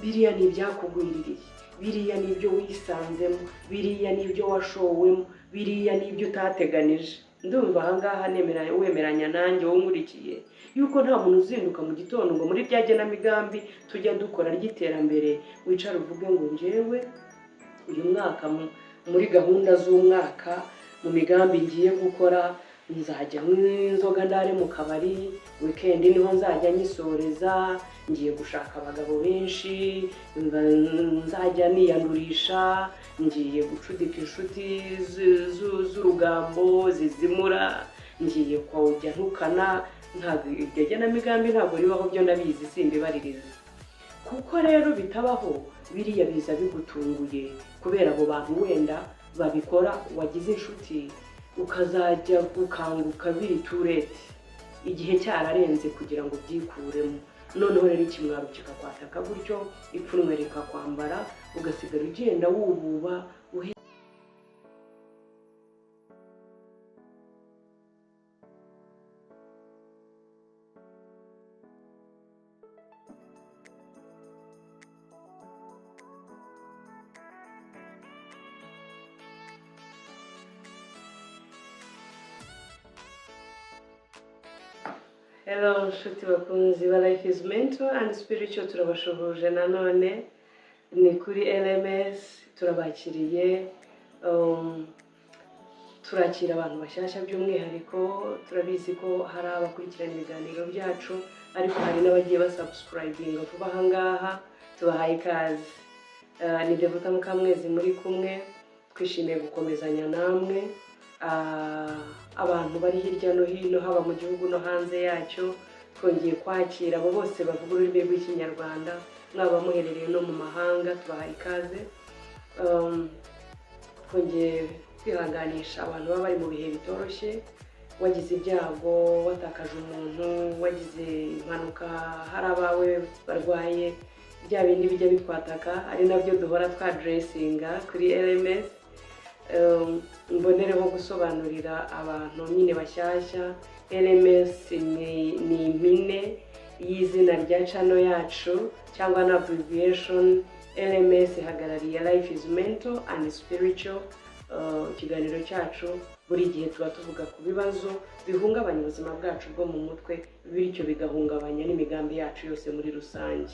Biriya ni ibyakugwiririye, biriya ni ibyo wisanzemo, biriya ni ibyo washowemo, biriya ni ibyo utateganije. Ndumva ahangaha wemeranya nanjye, wowe nkurikiye, yuko nta muntu uzinduka mu gitondo ngo muri rya genamigambi tujya dukora ry'iterambere wicara uvuge ngo: "Njyewe uyu mwaka, muri gahunda z'umwaka, mu migambi ngiye gukora, nzajya nywa inzoga, ndare mu kabari, weekend niho nzajya nyisoreza, ngiye gushaka abagabo benshi, nzajya niyandurisha, ngiye gucudika inshuti z'urugambo zizimura, ngiye kujya ntukana." Ntabwo iryo genamigambi ntabwo ribaho, byo ndabizi, simbibaririza. Kuko rero bitabaho, biriya biza bigutunguye kubera abo bantu wenda babikora wagize inshuti, ukazajya gukanguka biri too late, igihe cyararenze kugira ngo ubyikuremo. Noneho rero ikimwaro kikakwataka gutyo, ipfunwe rikakwambara, ugasigara ugenda wububa. Hello nshuti bakunzi ba Life is Mental and Spiritual, turabashuhuje nanone, ni kuri LMS, turabakiriye. Turakira abantu bashyashya by'umwihariko. Turabizi ko hari abakurikirana ibiganiro byacu, ariko hari n'abagiye basubscribinga vuba aha ngaha, tubahaye ikaze. Ni Devota Mukamwezi muri kumwe, twishimiye gukomezanya namwe. Abantu bari hirya no hino, haba mu gihugu no hanze yacyo, twongeye kwakira abo bose bavuga ururimi rw'Ikinyarwanda, mwaba muherereye no mu mahanga, tubahaye ikaze. Twongeye kwihanganisha abantu baba bari mu bihe bitoroshye, wagize ibyago, watakaje umuntu, wagize impanuka, hari abawe barwaye, bya bindi bijya bitwataka, ari nabyo duhora twaddressinga kuri LMS. Mbonereho gusobanurira abantu nyine bashyashya, LMS ni impine y'izina rya channel yacu cyangwa na abbreviation. LMS ihagarariye Life is Mental and Spiritual. Ikiganiro cyacu buri gihe tuba tuvuga ku bibazo bihungabanya ubuzima bwacu bwo mu mutwe, bityo bigahungabanya n'imigambi yacu yose muri rusange.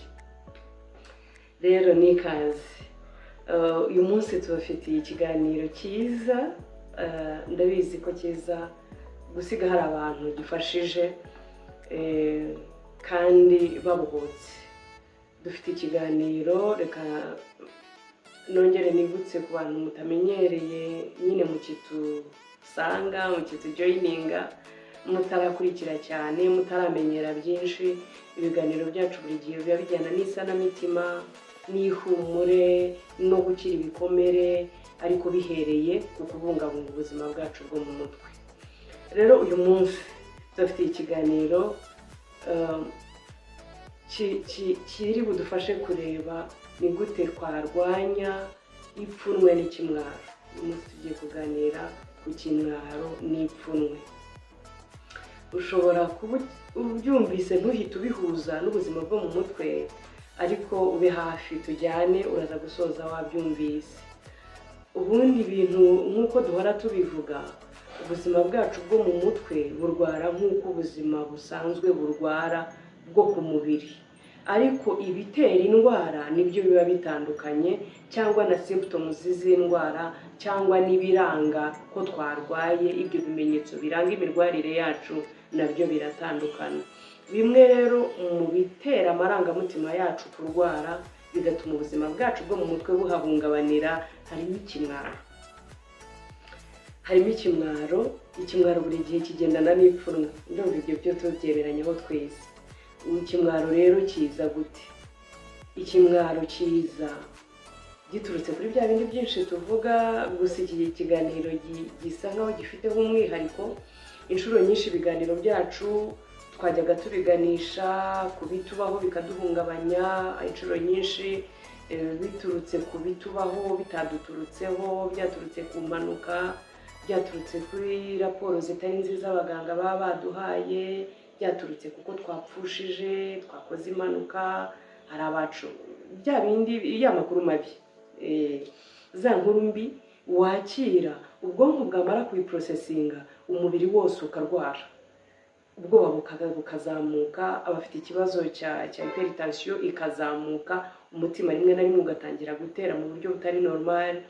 Rero ni ikaze. Uyu munsi tubafitiye ikiganiro cyiza, ndabizi ko cyiza gusiga hari abantu gifashije kandi babohotse. Dufite ikiganiro, reka nongere nibutse ku bantu mutamenyereye nyine, mukitusanga, mukitujoininga, mutarakurikira cyane, mutaramenyera byinshi, ibiganiro byacu buri gihe biba bijyana n'isanamitima n'ihumure no gukira ibikomere, ariko bihereye ku kubungabunga ubuzima bwacu bwo mu mutwe. Rero uyu munsi tubafitiye ikiganiro kiri budufashe kureba ni gute twarwanya ipfunwe n'ikimwaro. Uyu munsi tugiye kuganira ku kimwaro n'ipfunwe. Ushobora kuba ubyumvise ntuhite ubihuza n'ubuzima bwo mu mutwe, ariko ube hafi tujyane, uraza gusoza wabyumvise. Ubundi ibintu nk'uko duhora tubivuga, ubuzima bwacu bwo mu mutwe burwara nk'uko ubuzima busanzwe burwara bwo ku mubiri, ariko ibitera indwara nibyo biba bitandukanye, cyangwa na symptoms z'indwara, cyangwa n'ibiranga ko twarwaye, ibyo bimenyetso biranga imirwarire yacu nabyo biratandukana. Bimwe rero mu bitera amarangamutima yacu kurwara, bigatuma ubuzima bwacu bwo mu mutwe buhahungabanira, harimo ikimwaro. Harimo ikimwaro. Ikimwaro buri gihe kigendana n'ipfunwe, ndumva ibyo byo tubyemeranyaho twese. Ikimwaro rero kiza gute? Ikimwaro kiza giturutse kuri bya bindi byinshi tuvuga, gusa iki kiganiro gisa nkaho gifiteho umwihariko. Inshuro nyinshi ibiganiro byacu twajyaga tubiganisha ku bitubaho bikaduhungabanya, inshuro nyinshi biturutse ku bitubaho bitaduturutseho, byaturutse ku mpanuka, byaturutse kuri raporo zitari nziza abaganga baba baduhaye, byaturutse kuko twapfushije, twakoze impanuka, Hari abacu bya bindi, ya makuru mabi, za nkuru mbi wakira, ubwonko bwamara kubiprocessinga, umubiri wose ukarwara, ubwoba bukazamuka, abafite ikibazo cya hypertension ikazamuka, umutima rimwe na rimwe ugatangira gutera mu buryo butari normal,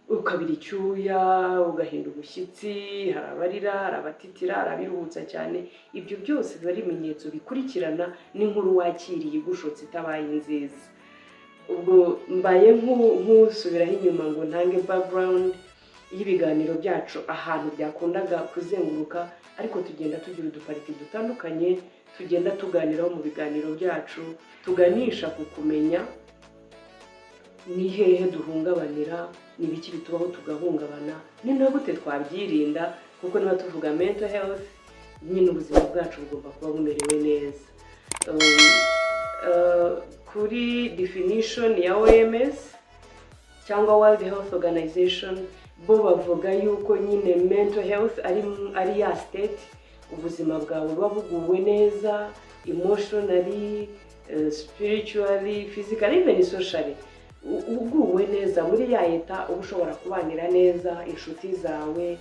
ukabira icyuya, ugahinda umushyitsi. Hari abarira, hari abatitira, hari abiruhutsa cyane. Ibyo byose biba ari ibimenyetso bikurikirana n'inkuru wakiriye igushotse, itabaye nziza. Ubwo mbaye nk'usubiraho inyuma ngo ntange background y'ibiganiro byacu, ahantu byakundaga kuzenguruka, ariko tugenda tugira uduparts dutandukanye tugenda tuganiraho mu biganiro byacu, tuganisha ku kumenya ni hehe duhungabanira, ni ibiki bitubaho tugahungabana, ni na gute twabyirinda, kuko niba tuvuga mental health nyine, ubuzima bwacu bugomba kuba bumerewe neza. Kuri definition ya OMS cyangwa World Health Organization, bo bavuga yuko nyine mental health ari ya state ubuzima bwawe buba buguwe neza emotionally, spiritually, physically, even socially, uguwe neza muri ya état uba ushobora kubanira neza inshuti zawe,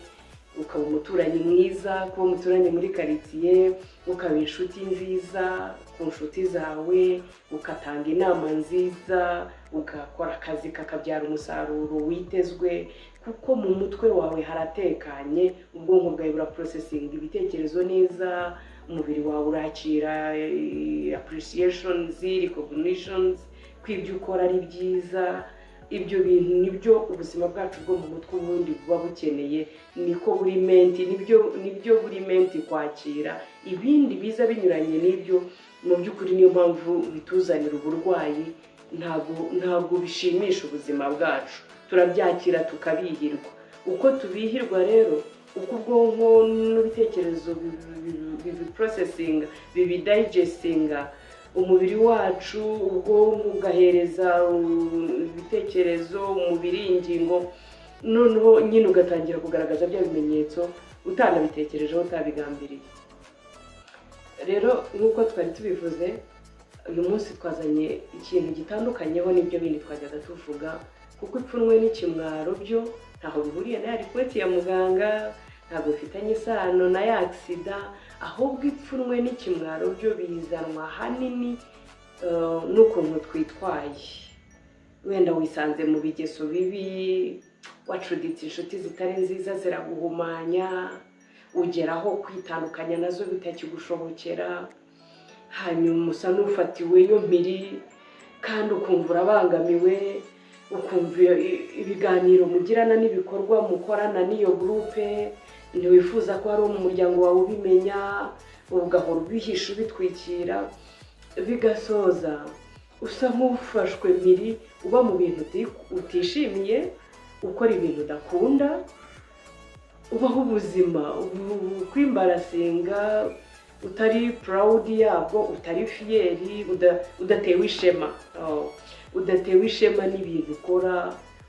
ukaba umuturanyi mwiza, kuba umuturanyi muri karitsiye, ukaba inshuti nziza ku nshuti zawe, ugatanga inama nziza, ugakora akazi kakabyara umusaruro witezwe, kuko mu mutwe wawe haratekanye, ubwonko bwawe buraprocessinga ibitekerezo neza, umubiri wawe urakira appreciations, recognitions ko ibyo ukora ari byiza. Ibyo bintu nibyo ubuzima bwacu bwo mu mutwe ubundi buba bukeneye, niko buri meant, nibyo buri meant kwakira. Ibindi biza binyuranye n'ibyo, mu by'ukuri niyo mpamvu bituzanira uburwayi. Ntabwo bishimisha ubuzima bwacu, turabyakira tukabihirwa. Uko tubihirwa rero, uko ubwonko n'ibitekerezo bibiprocessinga, bibidigestinga, umubiri wacu, ubwonko ugahereza ibitekerezo umubiri, ingingo, noneho nyine ugatangira kugaragaza bya bimenyetso utanabitekerejeho, utabigambiriye. Rero nk'uko twari tubivuze, uyu munsi twazanye ikintu gitandukanyeho n'ibyo bindi twajyaga tuvuga, kuko ipfunwe n'ikimwaro byo ntaho bihuriye na ya report ya muganga, ntabwo bifitanye isano na ya accident, ahubwo ipfunwe n'ikimwaro byo bizanwa ahanini n'ukuntu twitwaye. Wenda wisanze mu bigeso bibi, wacuditse inshuti zitari nziza, ziraguhumanya, ugeraho kwitandukanya nazo bitakigushobokera, hanyuma usa n'ufatiweyo mpiri, kandi ukumva urabangamiwe, ukumva ibiganiro mugirana n'ibikorwa mukorana n'iyo groupe ntiwifuza ko hari uwo mu muryango wawe ubimenya, ugahora ubihisha, ubitwikira, bigasoza usa nk'ufashwe mpiri, uba mu bintu utishimiye, ukora ibintu udakunda, ubaho ubuzima kwembarrassinga, utari proud yabwo, utari fier, udatewe ishema. Oh, udatewe ishema n'ibintu ukora,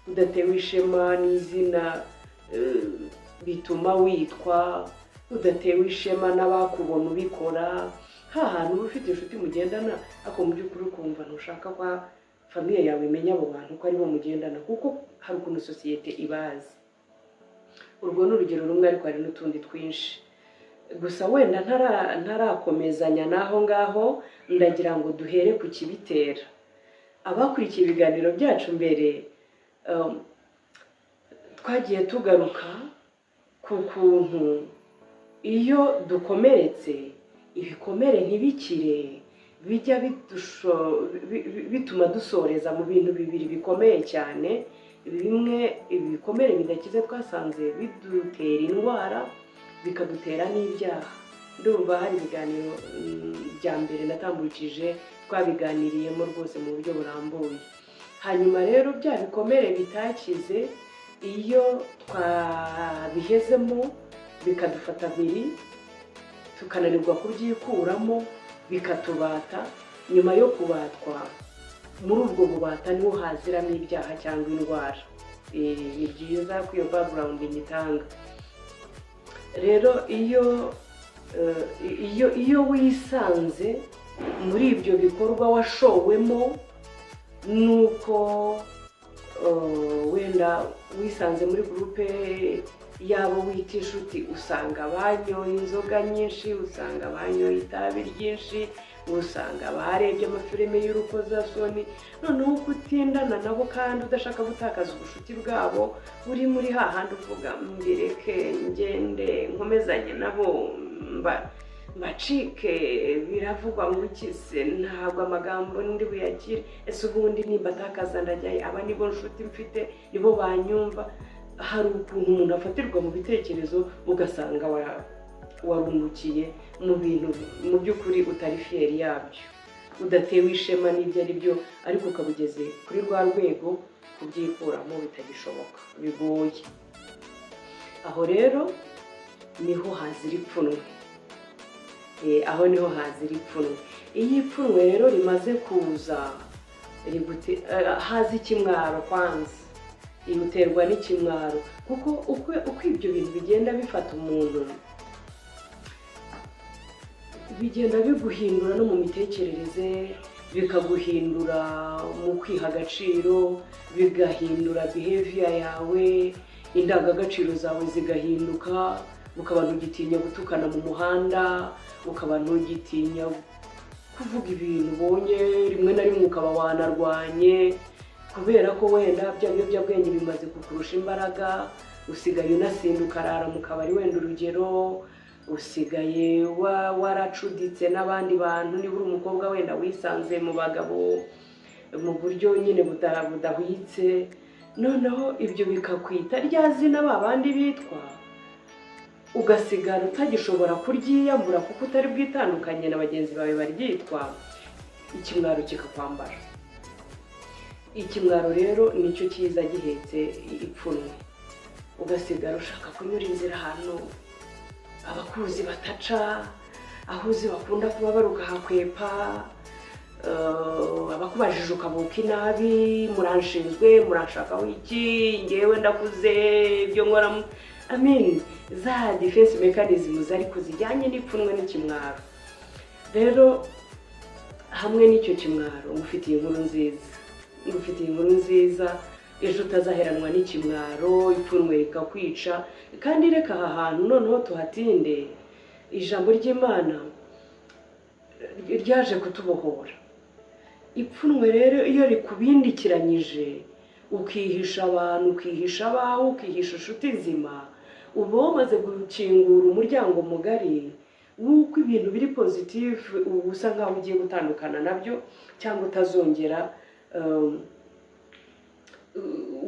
udatewe ishema n'izina bituma witwa, udatewe ishema n'abakubona ubikora. Ha hantu uba ufite inshuti mugendana, ariko mu by'ukuri ukumva ntushaka ko famille yawe imenya abo bantu ko aribo mugendana, kuko hari ukuntu sosiyete ibazi. Urwo ni urugero rumwe, ariko hari n'utundi twinshi. Gusa wenda ntarakomezanya n'aho ngaho, ndagira ngo duhere ku kibitera. Abakurikiye ibiganiro byacu mbere, twagiye tugaruka ku kuntu iyo dukomeretse, ibikomere ntibikire, bijya bituma dusoreza mu bintu bibiri bikomeye cyane. Bimwe, ibikomere bidakize twasanze bidutera indwara, bikadutera n'ibyaha. Ndumva hari ibiganiro bya mbere natambukije twabiganiriyemo rwose mu buryo burambuye. Hanyuma rero bya bikomere bitakize, iyo twabihezemo bikadufata mpiri, tukananirwa kubyikuramo, bikatubata. Nyuma yo kubatwa, muri ubwo bubata niho haziramo ibyaha cyangwa indwara. Ni byiza ko iyo background nyitanga. Rero iyo wisanze Muri ibyo bikorwa washowemo, nuko wenda wisanze muri groupe yabo wita inshuti, usanga banyoye inzoga nyinshi, usanga banyoye itabi ryinshi, usanga barebye amafilime y'urukozasoni. Noneho uko utindana nabo kandi udashaka gutakaza ubucuti bwabo, uri muri hahandi uvuga: "Mbireke ngende nkomezanye nabo, mbacike, biravugwa ngo iki se? Ntabwo amagambo ndi buyakire. Ese ubundi nimba atakaza ndajyayo? Aba nibo nshuti mfite, nibo banyumva." Hari ukuntu umuntu afatirwa mu bitekerezo, ugasanga warungukiye mu bintu mu by'ukuri utari fier yabyo, udatewe ishema n'ibyo ari byo, ariko ukaba ugeze kuri rwa rwego kubyikuramo bitagishoboka, bigoye. Aho rero niho hazira ipfunwe. Aho niho hazira ipfunwe. Iyo ipfunwe rero rimaze kuza, haza ikimwaro. Kwanza iwuterwa n'ikimwaro, kuko uko ibyo bintu bigenda bifata umuntu, bigenda biguhindura no mu mitekerereze, bikaguhindura mu kwiha agaciro, bigahindura behavior yawe, indangagaciro zawe zigahinduka, ukaba ntugitinya gutukana mu muhanda, ukaba ntugitinya kuvuga ibintu ubonye, rimwe na rimwe ukaba wanarwanye, kubera ko wenda bya biyobyabwenge bimaze kukurusha imbaraga. Usigaye unasinda, ukarara mu kabari wenda, urugero, usigaye waracuditse n'abandi bantu. Niba uri umukobwa, wenda wisanze mu bagabo mu buryo nyine budahwitse, noneho ibyo bikakwita rya zina ba bandi bitwa, ugasigara utagishobora kuryiyambura kuko utari bwitandukanye na bagenzi bawe baryitwa. Ikimwaro kikakwambara. Ikimwaro rero nicyo cyiza gihetse ipfunwe, ugasigara ushaka kunyura inzira ahantu abakuzi bataca, aho uzi bakunda kuba bari ukahakwepa, abakubajije ukabuka inabi: "Muranshinzwe, muranshakaho iki? Ngewe ndakuze, ibyo nkora." Amin, za defense mechanism ariko zijyanye n'ipfunwe n'ikimwaro. Rero hamwe n'icyo kimwaro, ngufitiye inkuru nziza, ngufitiye inkuru nziza. Ejo utazaheranwa n'ikimwaro, ipfunwe rikakwica. Kandi reka aha hantu noneho tuhatinde. Ijambo ry'Imana ryaje kutubohora. Ipfunwe rero iyo rikubindikiranyije, ukihisha abantu, ukihisha abawe, ukihisha inshuti nzima, uba wamaze gukingura umuryango mugari w'uko ibintu biri positive uba usa nkaho ugiye gutandukana nabyo cyangwa utazongera.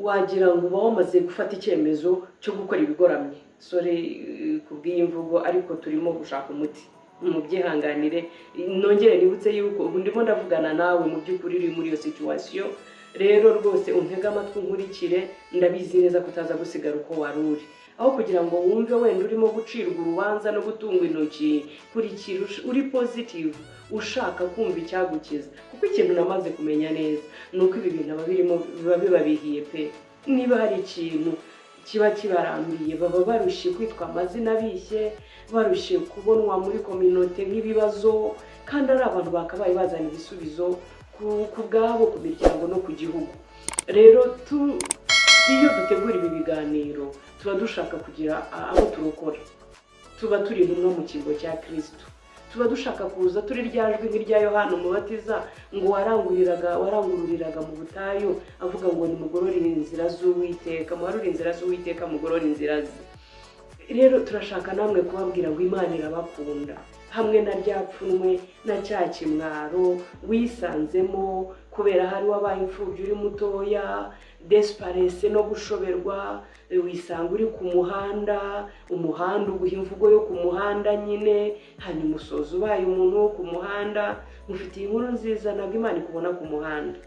Wagira ngo uba wamaze gufata icyemezo cyo gukora ibigoramye. Sorry ku bw'iyi mvugo, ariko turimo gushaka umuti, mubyihanganire. Nongere nibutse yuko ubu ndimo ndavugana nawe mu by'ukuri uri muri iyo situation. Rero rwose untege amatwi, nkurikire. Ndabizi neza ko utaza gusigara uko wari uri. Aho kugira ngo wumve wenda urimo gucirwa urubanza no gutungwa intoki, kurikira uri positive, ushaka kumva icyagukiza, kuko ikintu namaze kumenya neza ni uko ibi bintu ababirimo biba bibabihiye pe. Niba hari ikintu kiba kibarambiye, baba barushye kwitwa amazina abishye, barushye kubonwa muri communauté nk'ibibazo, kandi ari abantu bakabaye bazana ibisubizo ku bwabo, ku miryango no ku gihugu. Rero iyo dutegura ibi biganiro, tuba dushaka kugira abo turokora. Tuba turi intumwa mu cyimbo cya Kirisitu. Tuba dushaka kuza turi rya jwi nk'irya Yohana Umubatiza, ngo warangururiraga mu butayu avuga ngo: "Nimugorore inzira z'Uwiteka, muharure inzira z'Uwiteka, mugorore inzira ze." Rero turashaka namwe kubabwira ngo Imana irabakunda, hamwe na rya pfunwe na cya kimwaro wisanzemo kubera hari wabaye imfubyi uri mutoya, desparese no gushoberwa, wisanga uri ku muhanda, umuhanda uguha imvugo yo ku muhanda nyine, hanyuma usoza ubaye umuntu wo ku muhanda. Mufitiye inkuru nziza: ntabwo Imana ikubona ku muhanda,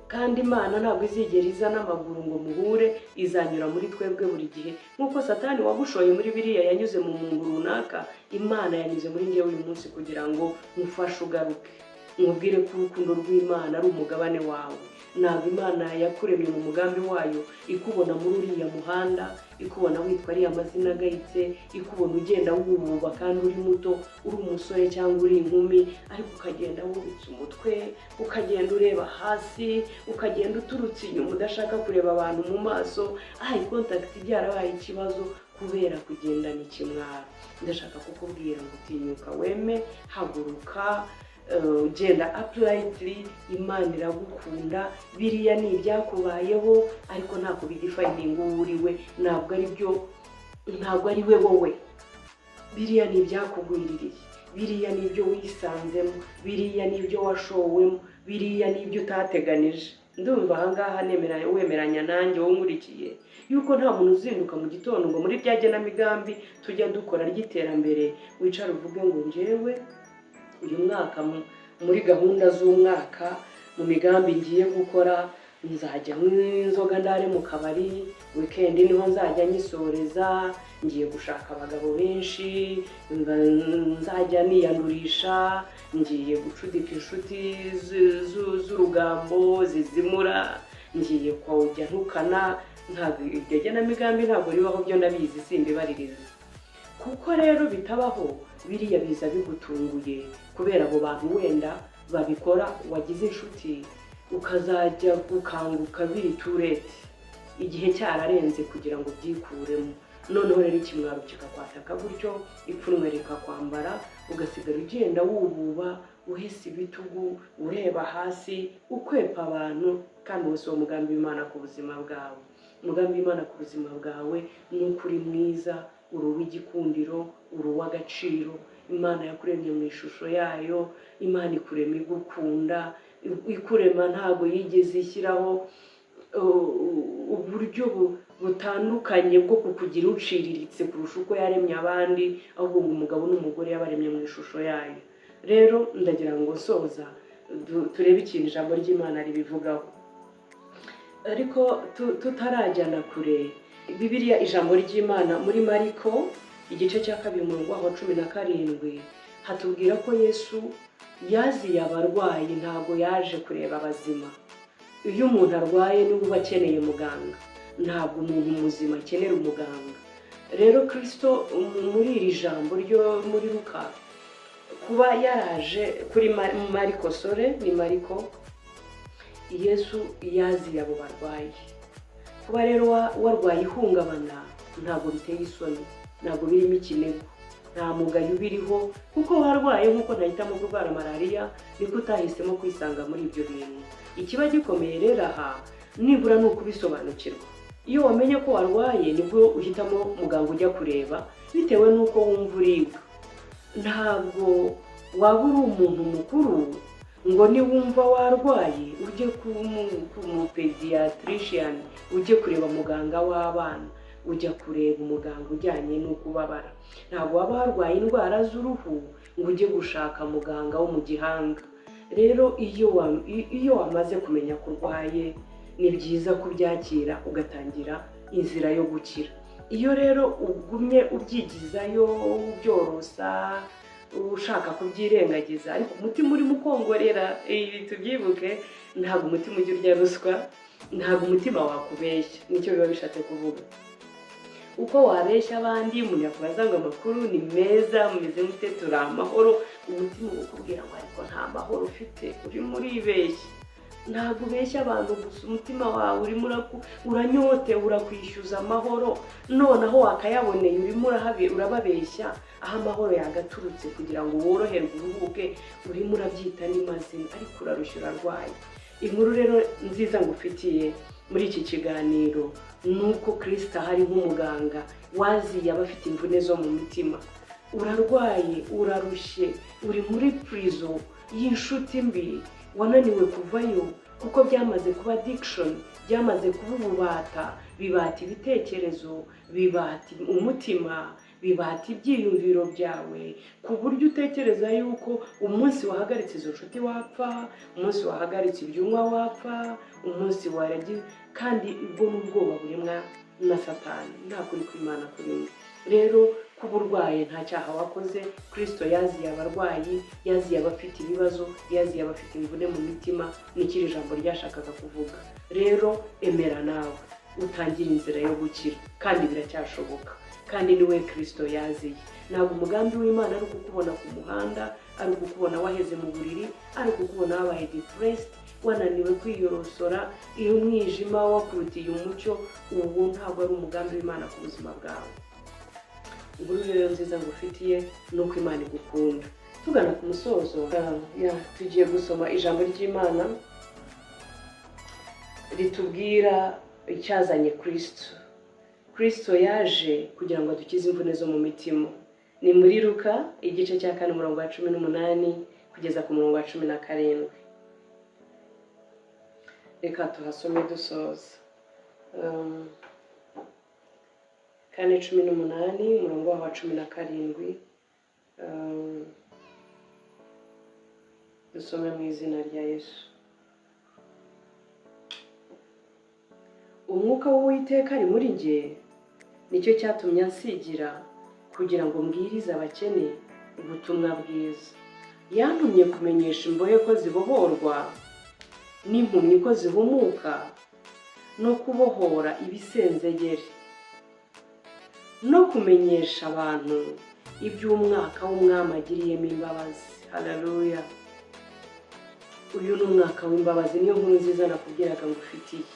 kandi Imana ntabwo izigera iza n'amaguru ngo muhure. Izanyura muri twebwe buri gihe, nk'uko Satani wagushoye muri biriya yanyuze mu muntu runaka. Imana yanyuze muri ngewe uyu munsi kugira ngo mufashe ugaruke, nkubwire ko urukundo rw'Imana ari umugabane wawe. Ntabwo Imana yakuremye mu mugambi wayo ikubona muri uriya muhanda, ikubona witwa ariya mazina agayitse, ikubona ugenda wububa kandi uri muto, uri umusore cyangwa uri inkumi, ariko ukagenda wubitse umutwe, ukagenda ureba hasi, ukagenda uturutse inyuma udashaka kureba abantu mu maso, eye contact byarabaye ikibazo kubera kugendana ikimwaro. Ndashaka kukubwira ngo utinyuka, weme, haguruka, genda uprightly. Imana iragukunda. Biriya ni ibyakubayeho, ariko ntabwo bidefininga uwo uri we, ntabwo ari byo, ntabwo ari we wowe. Biriya ni ibyakugwiririye, biriya ni ibyo wisanzemo, biriya ni ibyo washowemo, biriya ni ibyo utateganije. Ndumva ahangaha wemeranya nanjye, wowe nkurikiye, yuko nta muntu uzinduka mu gitondo ngo muri rya genamigambi tujya dukora ry'iterambere wicara uvuge ngo: "Njyewe uyu mwaka, muri gahunda z'umwaka, mu migambi ngiye gukora, nzajya nywa inzoga, ndare mu kabari, weekend niho nzajya nyisoreza, ngiye gushaka abagabo benshi, nzajya niyandurisha, ngiye gucudika inshuti z'urugambo zizimura, ngiye kujya ntukana." Ntabwo iryo genamigambi ntabwo ribaho, byo ndabizi, simbibaririza. Kuko rero bitabaho, biriya biza bigutunguye kubera abo bantu wenda babikora wagize inshuti, ukazajya gukanguka biri too late, igihe cyararenze kugira ngo ubyikuremo. Noneho rero ikimwaro kikakwataka gutyo, ipfunwe rikakwambara, ugasigara ugenda wububa, uhese ibitugu, ureba hasi, ukwepa abantu. Kandi uwo si wo mugambi w'Imana ku buzima bwawe. Umugambi w'Imana ku buzima bwawe ni uko uri mwiza, uri uw'igikundiro, uri uw'agaciro. Imana yakuremye mu ishusho yayo. Imana ikurema igukunda. Ikurema ntabwo yigeze ishyiraho uburyo butandukanye bwo kukugira uciriritse kurusha uko yaremye abandi, ahubwo ngo umugabo n'umugore yabaremye mu ishusho yayo. Rero ndagira ngo nsoza turebe ikintu ijambo ry'Imana ribivugaho. Ariko tutarajyana kure, Bibiliya, ijambo ry'Imana, muri Mariko igice cya 2, umurongo waho 17, hatubwira ko Yesu yaziye abarwayi, ntabwo yaje kureba abazima. Iyo umuntu arwaye niwe uba akeneye muganga, ntabwo umuntu muzima akenera umuganga. Rero Kirisito muri iri jambo ryo muri Luka, kuba yaraje kuri Mariko, sorry, ni Mariko, Yesu yaziye abo barwayi. Kuba rero warwaye ihungabana ntabwo biteye isoni, ntabwo birimo ikinigo, nta mugayo ubiriho, kuko warwaye nk'uko ntahitamo kurwara malariya, niko utahisemo kwisanga muri ibyo bintu. Ikiba gikomeye rero aha nibura ni ukubisobanukirwa. Iyo wamenye ko warwaye, nibwo uhitamo muganga ujya kureba bitewe n'uko wumva uribwa. Ntabwo waba uri umuntu mukuru ngo niwumva warwaye ujye ku mupediatrician, ujye kureba muganga w'abana. Ujya kureba umuganga ujyanye n'uko ubabara. Ntabwo waba warwaye indwara z'uruhu ngo ujye gushaka muganga wo mu gihanga. Rero iyo wamaze kumenya ko urwaye, ni byiza kubyakira ugatangira inzira yo gukira. Iyo rero ugumye ubyigizayo, ubyorosa, ushaka kubyirengagiza, ariko umutima urimo ukongorera, ibi tubyibuke, ntabwo umutima ujya urya ruswa, ntabwo umutima wakubeshya. Nicyo biba bishatse kuvuga. Uko wabeshya abandi, umuntu yakubaza ngo: "Amakuru ni meza, mumeze mute?" "Turi amahoro." Umutima ukubwira ngo: "Ariko nta mahoro ufite, urimo uribeshya." Ntabwo ubeshya abantu gusa, umutima wawe urimo uranyotewe, urakwishyuza amahoro. Noneho wakayaboneye, urimo urababeshya aho amahoro yagaturutse kugira ngo woroherwe, uruhuke. Urimo urabyita n'amazina, ariko urarushya, urarwaye. Inkuru rero nziza ngufitiye muri iki kiganiro ni uko Kirisita ahari nk'umuganga waziye abafite imvune zo mu mitima. Urarwaye, urarushye, uri muri prison y'inshuti mbi, wananiwe kuvayo kuko byamaze kuba addiction, byamaze kuba ububata, bibata ibitekerezo, bibata umutima, bibata ibyiyumviro byawe, ku buryo utekereza yuko umunsi wahagaritse izo nshuti wapfa, umunsi wahagaritse ibyo unywa wapfa, umunsi waragize. Kandi ubwo ni ubwoba buremwa na Satani, nta kuri kw'Imana kurimo. Rero Kuba urwaye nta cyaha wakoze. Kirisito yaziye abarwayi, yaziye abafite ibibazo, yaziye abafite imvune mu mitima. Ni iri jambo ryashakaga kuvuga. Rero emera nawe utangire inzira yo gukira, kandi biracyashoboka, kandi niwe Kirisito yaziye. Ntabwo umugambi w'Imana ari ukukubona ku muhanda, ari ukukubona waheze mu buriri, ari ukukubona wabaye depressed, wananiwe kwiyorosora, iyo umwijima wakurutiye umucyo. Ubu ntabwo ari umugambi w'Imana ku buzima bwawe. Inkuru rero nziza ngufitiye ni uko Imana igukunda. Tugana ku musozo, tugiye gusoma ijambo ry'Imana ritubwira icyazanye Kirisito. Kirisito yaje kugira ngo adukize imvune zo mu mitima. Ni muri Luka igice cya 4, umurongo wa 18 kugeza ku murongo wa 17. Reka tuhasome dusoza. 4:18, umurongo waho wa 17. Dusome mu izina rya Yesu. Umwuka w'Uwiteka ari muri njye, nicyo cyatumye ansigira kugira ngo mbwirize abakene ubutumwa bwiza. Yantumye kumenyesha imbohe ko zibohorwa, n'impumyi ko zihumuka, no kubohora ibisenzegeri, no kumenyesha abantu iby'umwaka w'umwami agiriyemo imbabazi. Haleluya! Uyu ni umwaka w'imbabazi, niyo nkuru nziza nakubwiraga ngo ufitiye.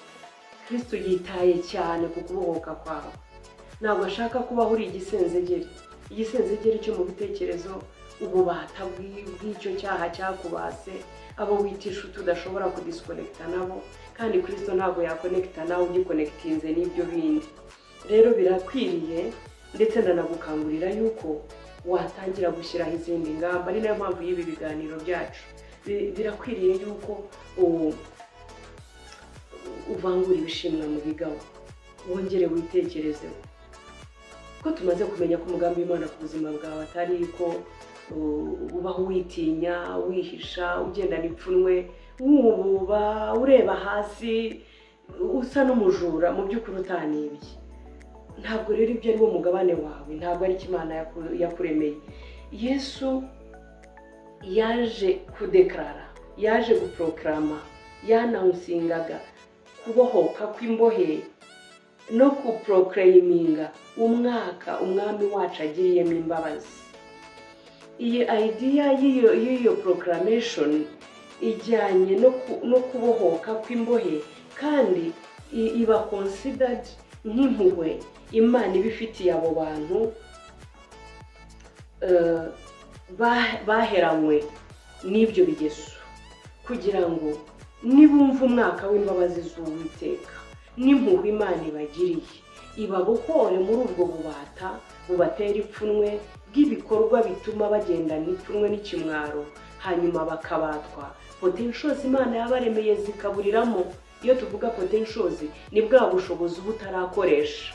Kristo yitaye cyane ku kubohoka kwawe. Ntabwo ashaka kubaho uri igisenzegeri, igisenzegeri cyo mu bitekerezo, ububata bw'icyo cyaha cyakubase, abo wita inshuti udashobora kudisconnecta nabo, kandi Kristo ntabwo yaconnecta nawe ugiconnectinze n'ibyo bindi. Rero birakwiriye, ndetse ndanagukangurira yuko watangira gushyiraho izindi ngamba. Ari nayo mpamvu y'ibi biganiro byacu. Birakwiriye yuko uvangura ibishimwa mu bigabo, wongere witekerezeho ko tumaze kumenya ko umugambi w'Imana ku buzima bwawe atari ko ubaho witinya, wihisha, ugendana ipfunwe, wububa, ureba hasi, usa n'umujura, mu by'ukuri utanibye. Ntabwo rero ibyo ari wo mugabane wawe, ntabwo ari Imana yakuremeye. Yesu yaje kudeclara, yaje guproclama, yanannouncingaga kubohoka kw'imbohe no kuproclaiminga umwaka umwami wacu agiriyemo imbabazi. Iyi idea y'iyo proclamation ijyanye no kubohoka kw'imbohe, kandi iba considered nk'impuhwe Imana iba ifitiye abo bantu baheranywe n'ibyo bigeso, kugira ngo nibumva umwaka w'imbabazi z'Uwiteka n'impuhwe Imana ibagiriye, ibabohore muri ubwo bubata bubatera ipfunwe bw'ibikorwa bituma bagendana ipfunwe n'ikimwaro, hanyuma bakabatwa potentials Imana yabaremeye zikaburiramo. Iyo tuvuga potentials, ni bwa bushobozi uba utarakoresha,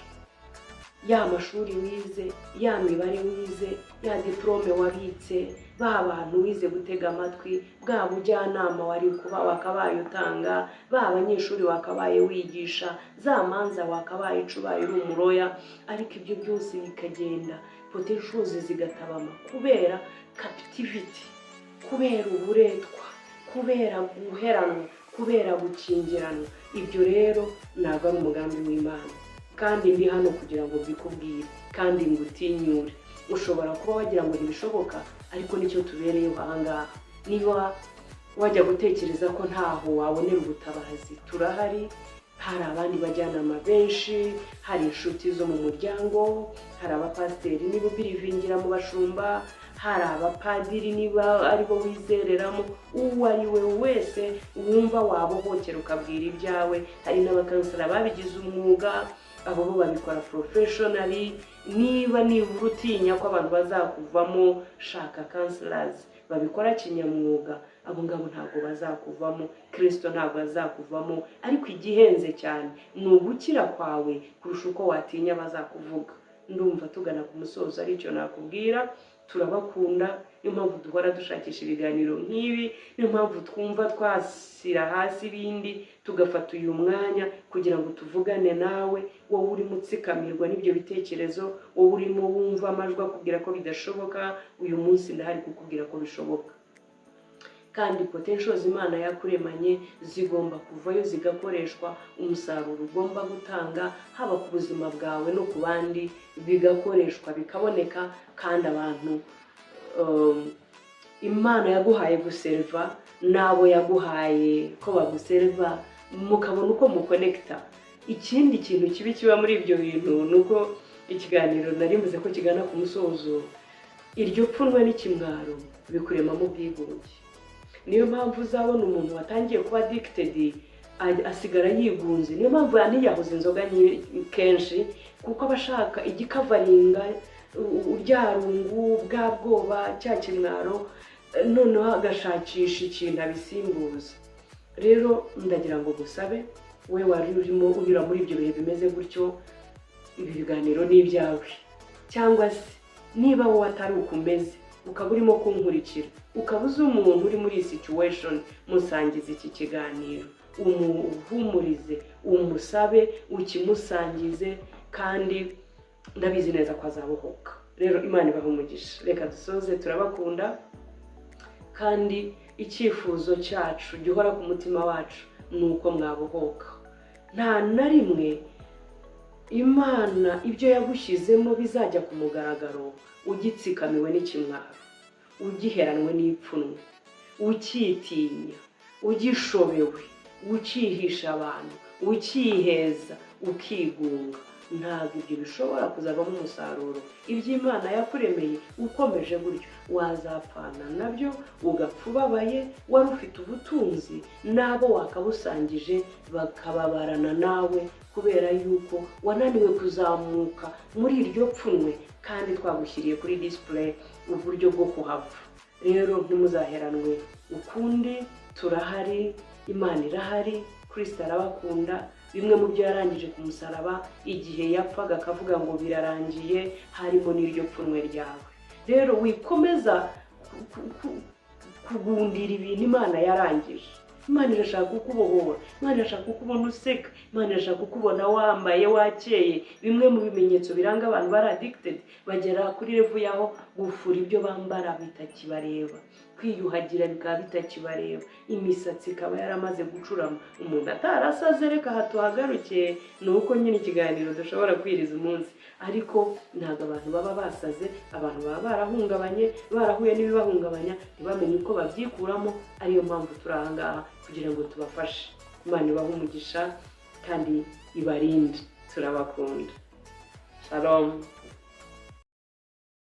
ya mashuri wize, ya mibare wize, ya diporome wabitse, ba bantu wize gutega amatwi, bwa bujyanama wari kuba wakabaye utanga, ba banyeshuri wakabaye wigisha, za manza wakabaye ucubaye uri umulawyer, ariko ibyo byose bikagenda, potentials zigatabama kubera captivity, kubera uburetwa, kubera guheranwa, kubera gukingiranwa. Ibyo rero ntabwo ari umugambi w'Imana, kandi ndi hano kugira ngo mbikubwire kandi ngutinyure. Ushobora kuba wagira ngo ntibishoboka, ariko nicyo tubereyeho ahangaha. Niba wajya gutekereza ko ntaho wabonera ubutabazi, turahari. Hari abandi bajyanama benshi, hari inshuti zo mu muryango, hari abapasiteri niba ubelievingira mu bashumba, hari abapadiri niba aribo wizereramo, uwo ari we wese wumva wabohokera ukabwira ibyawe. Hari n'abacounselor babigize umwuga, abo bo babikora professionally. Niba nibura utinya ko abantu bazakuvamo, shaka counselors babikora kinyamwuga. Abo ngabo ntabwo bazakuvamo, Kirisito ntabwo azakuvamo. Ariko igihenze cyane ni ugukira kwawe kurusha uko watinya bazakuvuga. Ndumva tugana ku musozo, aricyo nakubwira. Turabakunda, Niyo mpamvu duhora dushakisha ibiganiro nk'ibi, niyo mpamvu twumva twashyira hasi ibindi tugafata uyu mwanya kugira ngo tuvugane nawe, wowe urimo utsikamirwa n'ibyo bitekerezo, wowe urimo wumva amajwi akubwira ko bidashoboka. Uyu munsi ndahari kukubwira ko bishoboka, kandi potentials Imana yakuremanye zigomba kuvayo zigakoreshwa, umusaruro ugomba gutanga haba ku buzima bwawe no ku bandi bigakoreshwa, bikaboneka. Kandi abantu Imana yaguhaye guserva n'abo yaguhaye ko baguserva, mukabona uko muconnecta. Ikindi kintu kibi kiba muri ibyo bintu ni uko ikiganiro nari mvuze ko kigana ku musozo. Iryo pfunwe n'ikimwaro bikuremamo ubwigunge. Niyo mpamvu uzabona umuntu watangiye kuba addicted asigara yigunze. Niyo mpamvu yaniyahuza inzoga kenshi, kuko aba ashaka igicoveringa urya rungu bwa bwoba, cya kimwaro, noneho agashakisha ikintu abisimbuza. Rero ndagira ngo gusabe, we wari urimo unyura muri ibyo bihe bimeze gutyo, ibi biganiro ni ibyawe. Cyangwa se niba wowe atari uko umeze, ukaba urimo kunkurikira, ukaba uzi umuntu uri muri iyi situation, musangiza iki kiganiro, umuhumurize, umusabe ukimusangize, kandi ndabizi neza ko azabohoka. Rero Imana ibaha umugisha. Reka dusoze. Turabakunda, kandi icyifuzo cyacu gihora ku mutima wacu ni uko mwabohoka. Nta na rimwe Imana ibyo yagushyizemo bizajya ku mugaragaro ugitsikamiwe n'ikimwaro, ugiheranwe n'ipfunwe, ukitinya, ugishobewe, ukihisha abantu, ukiheza, ukigunga. Ntabwo ibyo bishobora kuzavamo umusaruro. Ibyo Imana yakuremeye, ukomeje gutyo wazapfana nabyo, ugapfa ubabaye. Wari ufite ubutunzi, n'abo wakabusangije bakababarana nawe kubera yuko wananiwe kuzamuka muri iryo pfunwe, kandi twagushyiriye kuri display uburyo bwo kuhava. Rero ntimuzaheranwe ukundi. Turahari, Imana irahari, Kirisita arabakunda. Bimwe mu byo yarangije ku musaraba igihe yapfaga akavuga ngo "Birarangiye", harimo n'iryo pfunwe ryawe. Rero wikomeza kugundira ibintu Imana yarangije. Imana irashaka kukubohora, Imana irashaka kukubona useka, Imana irashaka kukubona wambaye wakeye. Bimwe mu bimenyetso biranga abantu bari addicted, bagera kuri level y'aho gufura ibyo bambara bitakibareba, kwiyuhagira bikaba bitakibareba, imisatsi ikaba yaramaze gucurama. Umuntu atarasaze, reka aha tuhagaruke. Ni uko nyine ikiganiro dushobora kwiriza umunsi, ariko ntabwo abantu baba basaze. Abantu baba barahungabanye, barahuye n'ibibahungabanya, ntibamenye uko babyikuramo. Ariyo mpamvu turi aha ngaha kugira ngo tubafashe. Imana ibahe umugisha kandi ibarinde. Turabakunda. Shalom.